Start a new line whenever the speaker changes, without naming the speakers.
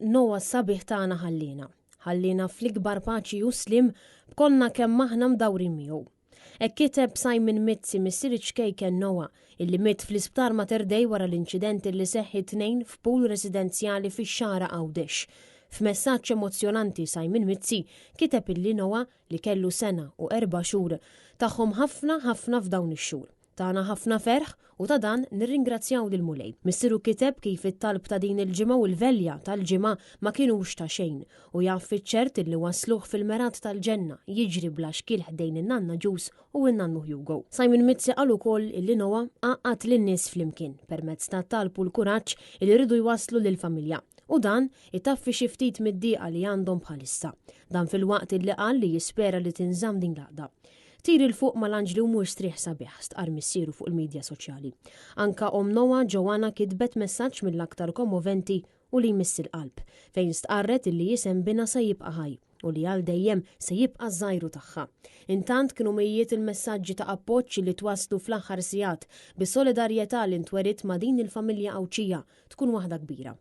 Noah s-sabiħ tagħna ħalliena. Ħalliena fl-ikbar paċi u sliem b'kollna kemm aħna mdawrin miegħu. Hekk kiteb Simon Mizzi missier iċ-ċkejken Noah, illi miet fl-Isptar Mater Dei wara l-inċident illi seħħ it-Tnejn f'pool residenzjali fix-Xagħra Għawdex. F'messaġġ emozzjonanti Simon Mizzi kiteb illi Noah, li kellu sena u erbgħa xhur, tagħhom ħafna ħafna f'dawn ix-xhur. Tana ħafna ferħ u ta' dan nirringrazzjaw lill-Mulej. Missieru kiteb kif it-talb ta' din il-ġimgħa u l-velja tal-ġimgħa ma kinux ta' xejn u jaf fiċ-ċert illi wassluh fil-mergħat tal-ġenna jiġri bla xkiel ħdejn in-nanna Ġus u n-nannu Hugo. Simon Mizzi qal ukoll illi Noah għaqqad lin-nies flimkien permezz tat-talb u l-kuraġġ illi riedu jwasslu lill-familja u dan itaffi xi ftit mid-dieqa li għandhom bħalissa. Dan filwaqt illi qal li jispera li tinżamm din l-għaqda. Tir 'il fuq mal-anġli u mur strieħ sabiħ, stqarr missieru fuq il-midja soċjali. Anka omm Noah, Joanna kitbet messaġġ mill-aktar kommoventi u li jmiss il-qalb, fejn stqarret illi isem binha se jibqa' ħaj u li għal dejjem se jibqa' ż-żgħiru tagħha. Intant kienu mijiet il-messaġġi ta' appoġġ li twasslu fl-aħħar sigħat bis-solidarjetà li ntweriet ma' din il-familja Għawdxija tkun waħda kbira.